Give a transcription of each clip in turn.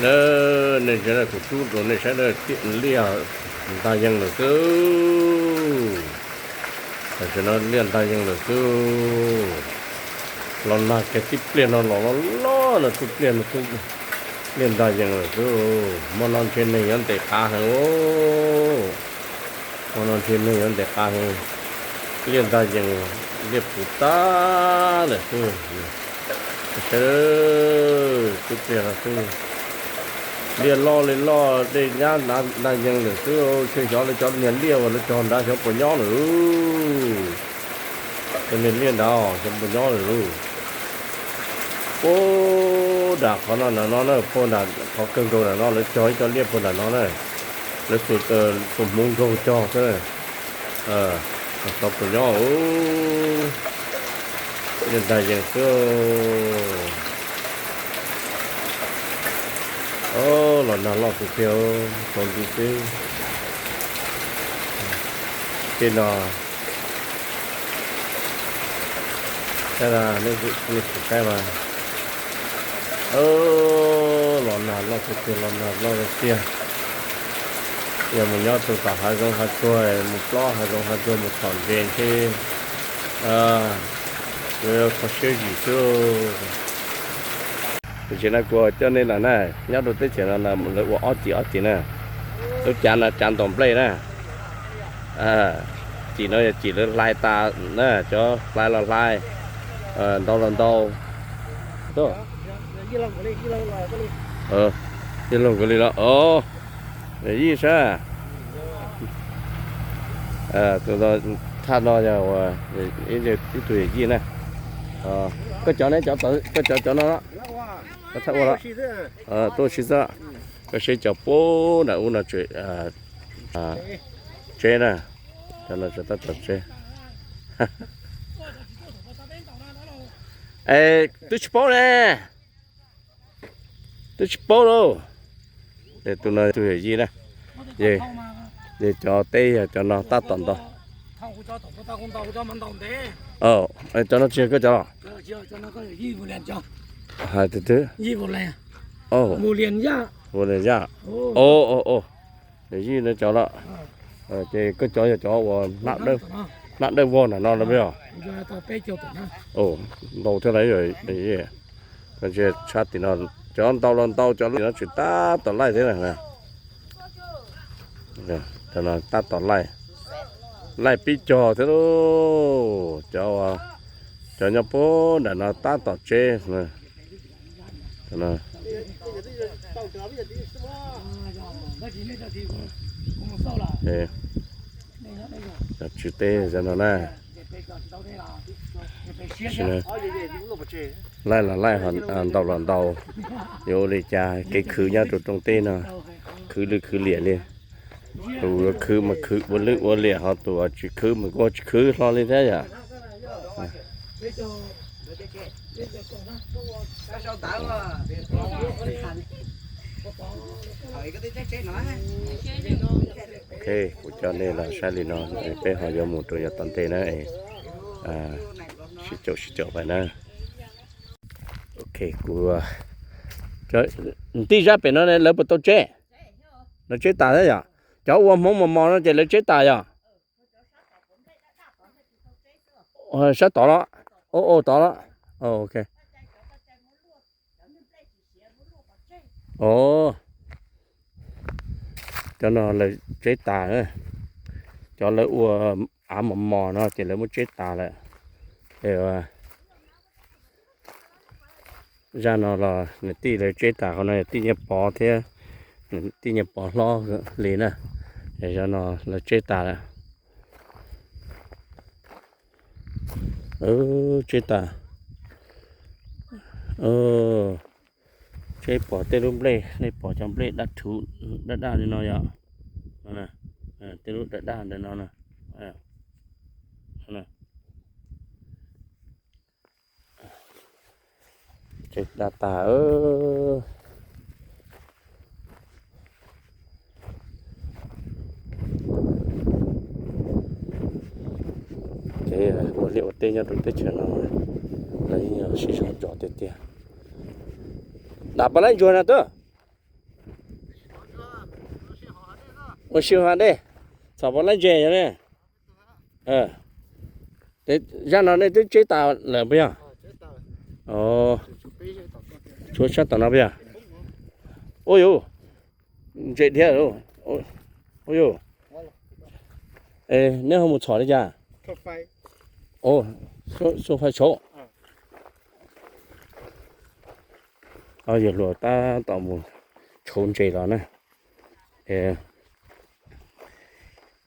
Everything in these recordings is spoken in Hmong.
Na, nej ntsia na, kuv rub rau nej saib na, liaj ntag yees lawm xwb. Tam sim no liaj ntag yees lawm xwb. Los nag kiag tib pliag no los loj loj no, tib pliag no, liaj ntag yees lawm xwb. Hmo no ntshe neeg yuav ntes qav heev. Hmo no ntshe neeg yuav ntes qav heev. Liaj ntag yees, liaj puv tag lawm xwb. Tib pliag no xwb, liaj loj li loj, dej nyab ntag yees lawm xwb. Tsis xyov lawv cov niag liaj uas lawv cog nrad xyov puas nyob lawm. Cov niag liaj nrad xyov puas nyob lawm lauj. Puag nram qhov no, nram no na, puag nram qhov kawg nkaus nram no lawv cog ib co liaj puag nram no na. Lawv xuas hmuv nkaug cog xwb. Xyov puas nyob, liaj ntag yees xwb. Los nag loj tiag tiag, tsaus nti xwb. Tej no, nej sim saib mas, los nag loj tiag tiag, los nag loj tiag tiag. Yog mus nyob rau tom hav zoov hav tsuag, mus plob hav zoov hav tsuag mus txhom ntses ntshe yuav kho siab zim xwb. Tam sim no kuv coj nej los na, nyob rau teb chaws no lawv ua ob cim ob cim na. Lub cav no cav ntaus nplej na. Cim no yog cim lawv hlais tas na, cov hlais los hlais, ntaus los ntaus. Yij laug nkaus li los, yij sab. Thaj no yog ib tug yawm yij na. Koj cov ne, koj cov cov no, koj thaj ua los, tuaj ua si xwb. Koj seb cov puag nram ub no tseb na, cov no tseb tab tom tseb. Es twb tsis paub ne, twb tsis paub lauj. Tus no tus yawm yij na, yog cov teb yog cov no tab tom ntaus. Cov no tsis yog koj cov los? Hais tias twb, ua li yaj, o, o, o, yawm yij no cov los. Ces koj cov yog cov uas hnab dawb vog nram no los yog? Ntaus thiab lauj. Tshab tim no, cov ntaus los ntaus, cov tim no tseem tab tom laij thiab na. Tab tom laij, laij pib cog thiab lauj. Cov, cov nyob puag nram no tab tom tseb. Cov tswv teb cov no na. Laij los laij, ntaus los ntaus, yuav ua li cas kev khwv nyob rau rooj teb no, khwv lwj khwv liam li. Tus yuav khwv mas khwv ua lwj ua liam, ho tus tsis khwv mas kuj tsis khwv hlo li thiab yom. Ok, kuv coj nej los saib li no, peb ho yuav mus rau yav tom ntej na. Sib caum sib caum pais na. Ok, kuv, ntim zaj pem no lawv puas tau tseb? Lawv tseb tas thiab yom? Cov ua hmoov mos mos no ces lawv tseb tas yom? Sab tod los? O, o, tod los? Ok. O, cov no lawv tseb tas. Cov lawv ua av mos mos no ces lawv muab tseb tas lawm. Zaj no los niam tij lawv tseb tas, qhov no niam tij nyiaj pov thiab, niam tij nyiaj pov hlob li na. Es zaj no lawv tseb tas lawm. Tseb tas. Tseb pom tej lub nplej, nej pom cov nplej daj rhuv daj daj li no yom? Tej lub daj daj ntawm no na. Tseb daj tas. Ces ua liaj ua teb nyob rau teb chaws no lawv yeej yog sib zog zos tiag tiag. Dam pas laib ntsuag na twb. Ua si ha dej, txhom pov laib ntses yog ne. Zaj no nej twb tseb tas lawm puas yog? Tshuav sab tom no puas yog? Ua yus, ntses dhia. Ua yus, neb ho mus txhom li cas? Xuas fais tshauv. Yawg hluas tab tom mus tshauv ntses los na.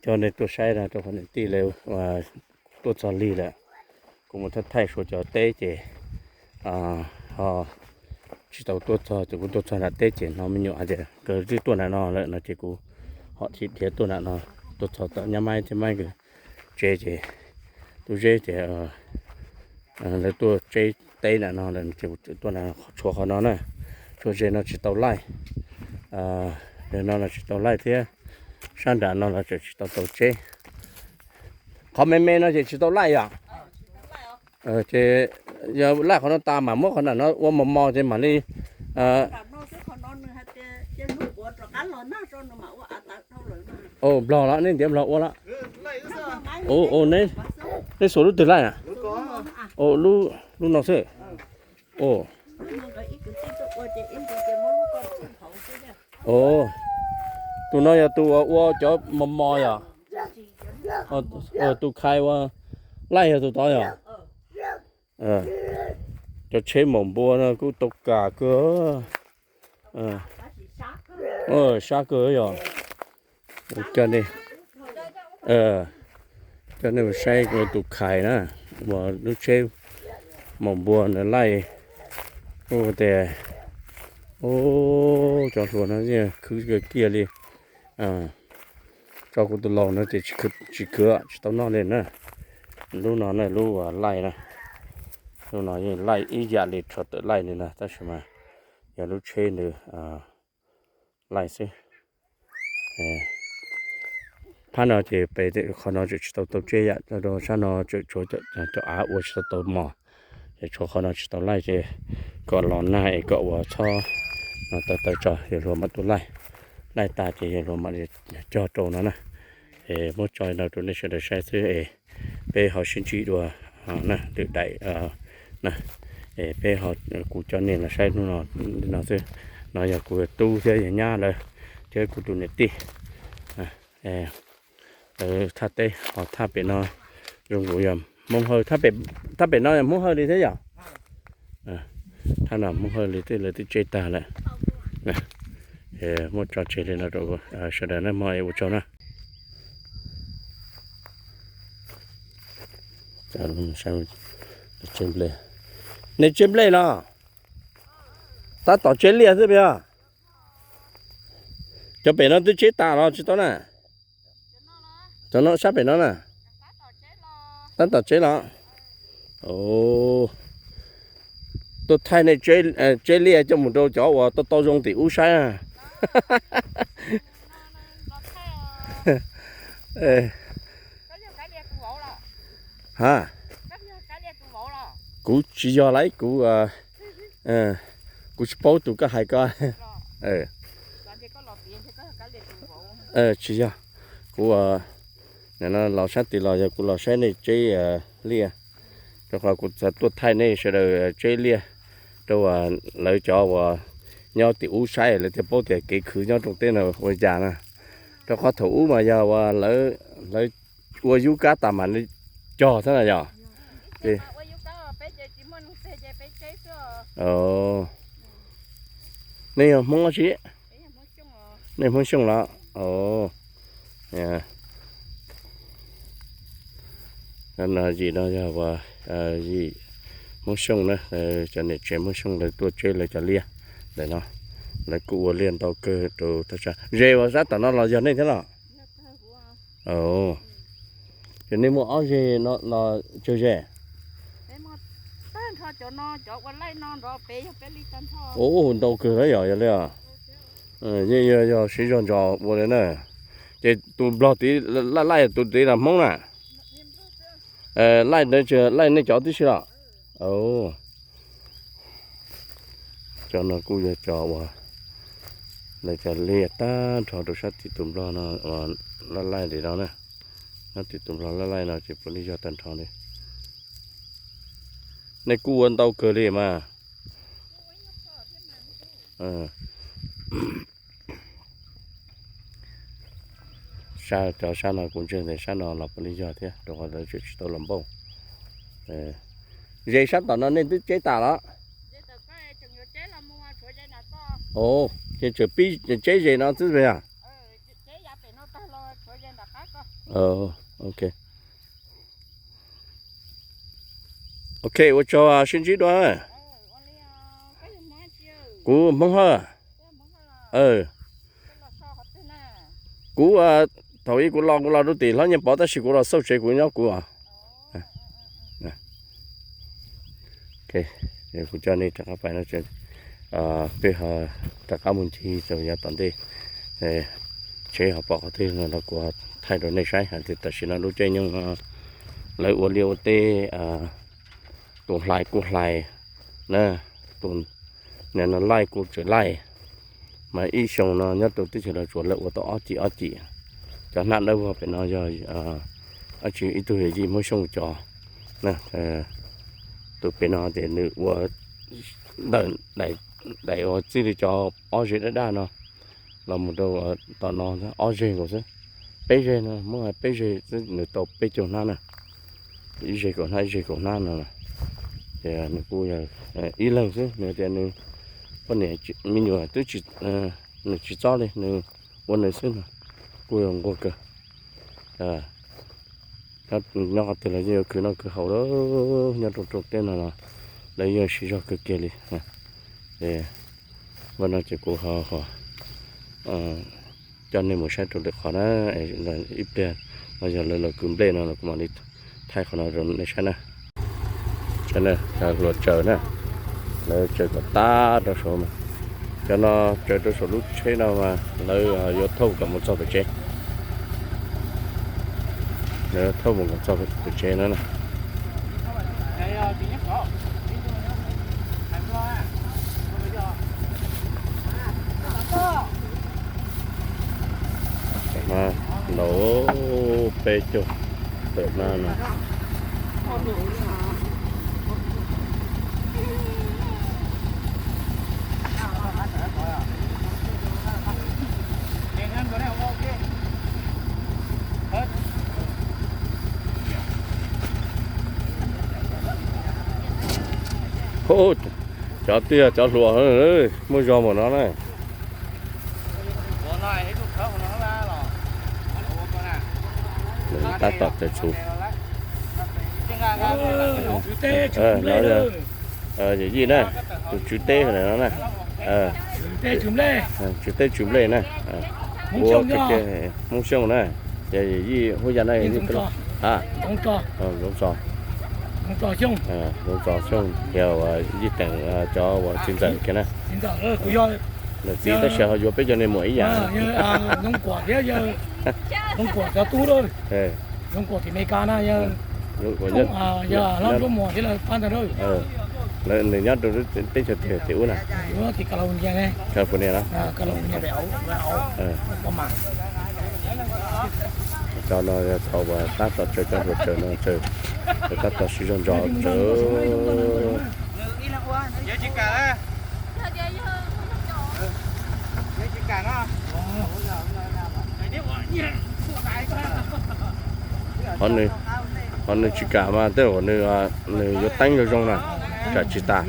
Coj nej tuaj saib no rau qhov niam tij lawv tuaj txog lig lawm. Kuv mus thaij thaij suav cov teb ces ho tsis tau tuaj txog, ces kuv tuaj txog nram teb ces hnov me nyuam hais tias nkawd twb tuaj nram no lawm no ces kuv ho dhia tuaj nram no, tuaj txog tom nyab maib thiab maib nkawd tsev ces tub Zeb tias lawv tuaj tseb teb nram no lawm ces kuv tuaj nram tshuav qhov no na. Tshuav ze no tsis tau laij, ze no los tsis tau laij thiab, sab nram no los tseem tsis tau tau tseb. Qhov me me no ces tsis tau laij yom? Ces yog laij qhov no tas mam muab qhov nram no ua mos mos ces mam li. Nplog los nej ntiav nplog ua los? Nej xuas lub twg laij na? Lub no xwb. Tus no yog tus ua cov mos mos yom? Tus khai ua laij yog tus tod yom? Cov tsheb maum npua no kuj tau kam kawg. Sab kawg yog. Coj nej mus saib tus khais na, uas lub tsheb maum npua ntawd laij. Ua tias, cov hluas no yeej khwv kiag kiag li. Tso kuv tus laus no ces tsis khwv, tsis tau noj li na. Lub no na, lub uas laij na, lub no yeej laij ib yam li rho tawm laij li na, tab sis mas yog lub tsheb ntawd laij xwb. Phab no ces pem qhov no tseem tsis tau tau tseb yam, rau sab no tseem tshuav cov av ua tsis tau tau mos, ces tshuav qhov no tsis tau laij ces kom los nag es kom ua txhob no tawv tawv tso yawg hluas mam tuaj laij. Laij tas ces yawg hluas mam li cog rau no na. Es muab tso no rau nej sawv daws saib xwb es peb ho sib ntsib dua na, lwm daim na. Es peb ho, kuv coj nej los saib hnub no li no xwb. No yog kuv tub thiab yawg nyab lawv thiab kuv tus niam tij. Thaj teb ho thaj pem no zoo nkaus yog Hmoob Hawj, thaj pem no yog Hmoob Hawj li thiab yom? Thaj no Hmoob Hawj li thiab, lawv twb tseb tag lawm. Muab tso tseg li no rau sawv daws na, mog es ua tsaug na. Nej tseb nplej los? Tab tom tseb liaj xwb puas yog? Cov pem no twb tseb tas los tsis tau na? Cov no sab pem no na? Tab tom tseb los? Tuaj thaij nej tseb liaj coj mus rau cov uas tau tau zoo tim ub saib na. Ha, kuv tsis yog lauj, kuv, kuv tsis paub tus koj hais ko. Tsis yog, kuv, nim no los sab tid los yog kuv los saib nej tseb liaj, rau qhov kuv xav tuaj thaij nej sawv daws tseb liaj, rau lawv cov uas nyob tim ub saib lawv thiaj paub tias kev khwv nyob rau teb no ua cas na. Rau qhov thaum ub mas yog uas lawv ua yub kab tas mas li cog xwb na yog. Nej yog Hmoob dab tsi? Nej Hmoob Xyooj los? No yim no yog uas yim Hmoob Xyooj na, cov niam tsev Hmoob Xyooj lawv tuaj tseb lawv cov liaj ntawm no. Lawv kuj ua liaj ntau kawg rau thaj tsam. Ze uas sab tom no los yog nej thiab los? Ces nej muaj ob ze no los tsawg ze? Ntau kawg li yog, yog li os. Yeej yog siv zog ntsos ua li na. Ces tus nplog tid, laij laij tus tid los Hmoob na? Laij, laij nej cov tib si los? Cov no kuj yog cov uas Lawv cov liaj tag nrho rau sab tim tus nplog no uas laj laij li no na. Nyob tim tus nplog laj laij no ces puav leej yog tag nrho li. Nej kuj ua ntau kawg li mas. Sab, cov sab no kuv ntseeg tias sab no los puav leej yog thiab rau qhov lawv tseem tsis tau los npauj. Ze sab tom no nej twb tseb tas los? Ov, ces tseem pib tseb ze no xwb yog? Ok. Ok, ua tsaug, sib ntsib dua. Kuv Hmoob Hawj. Kuv, thaum ub kuv los kuv los rau tim Hlob Nyiaj Pov tab sis kuv los xauj tsev kuv nyob kuv. Kuv coj nej rov qab pais no, peb ho rov qab mus ncig rau yav tom ntej. Tsheb ho pom qhov twg no los kuv thaij rau nej saib hais tias tam sim no lub caij nyoog no lawv ua liaj ua teb, tus hlais kuj hlais na, tus no laij kuj tseem laij. Mas ib xyoo no nyob rau teb chaws no tsuas lawv ua tau ob cim ob cim. Cov hnab dawb vog pem no yog dab tsi ib tug yawm yij Hmoob Xyooj cov. Tus pem no ces nws ua ntawm daim uas txij li cov pob zeb daj daj no los mus rau tom no ob zeg nkaus xwb. Peb zeg no, muab hais peb zeg xwb nws tau peb caug hnab na. Ib zeg kaum hnab, ib zeg kaum hnab no. Ces nws kuj yog ib leeg xwb, nws tias nws poj niam me nyuam twb tsis, nws tsis txob li, nws ua nws xwb no, kuj yog nquag kawg. Nyob qhov twg los yeej yuav khwv noj khwv haus lawm, nyob rau rooj teb no los lawv yeej siv zog kawg kiag li. Ua no ces kuv ho coj nej mus saib rau lwm qhov na, ib pliag no yog lawv los kwv nplej no los kuv mam li thaij qhov no rau nej saib na. Hluas tsaws na, lawv tsaws kom tag rau saud mas, cov no tsaws rau saum lub tsheb no mas lawv yuav thauj kom mus txog pem tsev. Lawv thauj mus kom txog pem tsev no na. Tam no laus peb caug tawm na no. Cov twb yog cov hluas muaj zog mus no na. Tab tom tsaws txhuv. Yawm yij na, tus tswv teb no na. Tswv teb tswv nplej na. Hmoob Xyooj na. Yawm yij hu yam na, Zoov Txos Xyooj, yog uas yij teem cov uas txiv ntxawm kiag na. Niam txiv tab sis ho yuav peb cov niag muam ib yam. Nws nyob rau teb chaws twg tim ub na? California no. Cov no yog thaum uas tab tom tsaws cov hluas tsaws no tsaws, tab tom siv zog ntsos tsaws. Ho nws tsis kam mas tej zaum nws yuav teeb zoo zoo na, tsam tsis tas.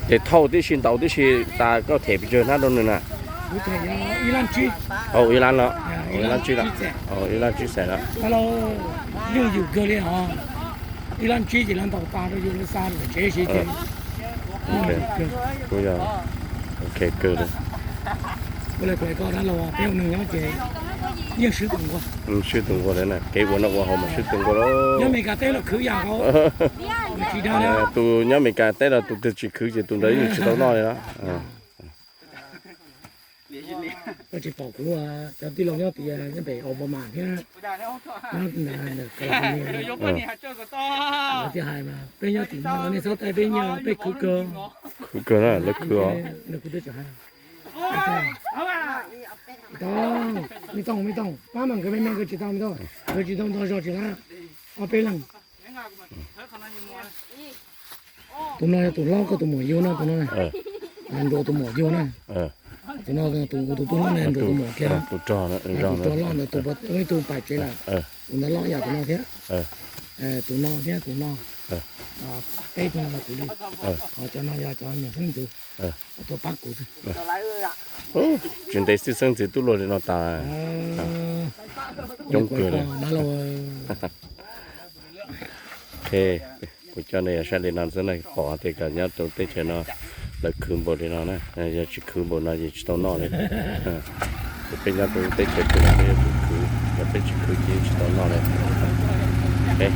Ces thauj tib si ntaus tib si tas koj them pes tsawg hnab rau nws na? Ib lab los, ib lab tsib lawm, ib lab tsib xees lawm. Yooj yim kawg li os. Ib lab tsib ces lawv ntaus tas rau yus lawv xa rau pem tsev si ces. Kuj yog ok kawg li. Ua li kuv hais koj dab laug, peb ua neeg nyob ces yeej swb tus nquag. Swb tus nquag li na, kev ua noj ua haus mas swb tus nquag lawm. Nyob Amelikas teb los khwv yam nkaus, tsis dag li. Tus nyob Amelikas teb los tus twg tsis khwv ces tus ntawd yeej tsis tau noj li na. Koj tsis pom kuv cov tij laug nyob tias nyob pem Oklahoma thiab nyob ntawm California, lawv thiaj hais mas peb nyob tim no nej txhob thaij peb nyiaj, peb khwv kawg. Khwv kawg na, lawv khwv os. Kuv twb tsis hais. Tau, me tooj, me tooj, pab mas nkawd me me nkawd tsis tau me tooj, nkawd tsis tau ntog zog tsis lab, ob peb leeg. Tus no yog tus hlob koj tus muam yug na, tus no na. Nruas tus muam yug na. Tus no tus tus tub hlob na, nruas tus muam kiag. Tus rog loj ntawd, tus ib tug pais tsev lawm. Tus ntawd loj yam tus no thiab. Tus no thiab tus no. Peb tug no yog kuv li. Ho cov no yog cov niam xeeb ntxwv tuaj pab kuv xwb. Tsis ntev xwb xeeb ntxwv tub luaj li no tas. Coob kawg li. Kuv coj nej yog saib li no xwb na, pom tias kom nyob rau teb chaws no lawv khwv npaum li no na, yog tsis khwv npaum no ces tsis tau noj li. Ces peb nyob rau teb chaws twg los peb yuav tsum khwv, yog peb tsis khwv ces tsis tau noj li.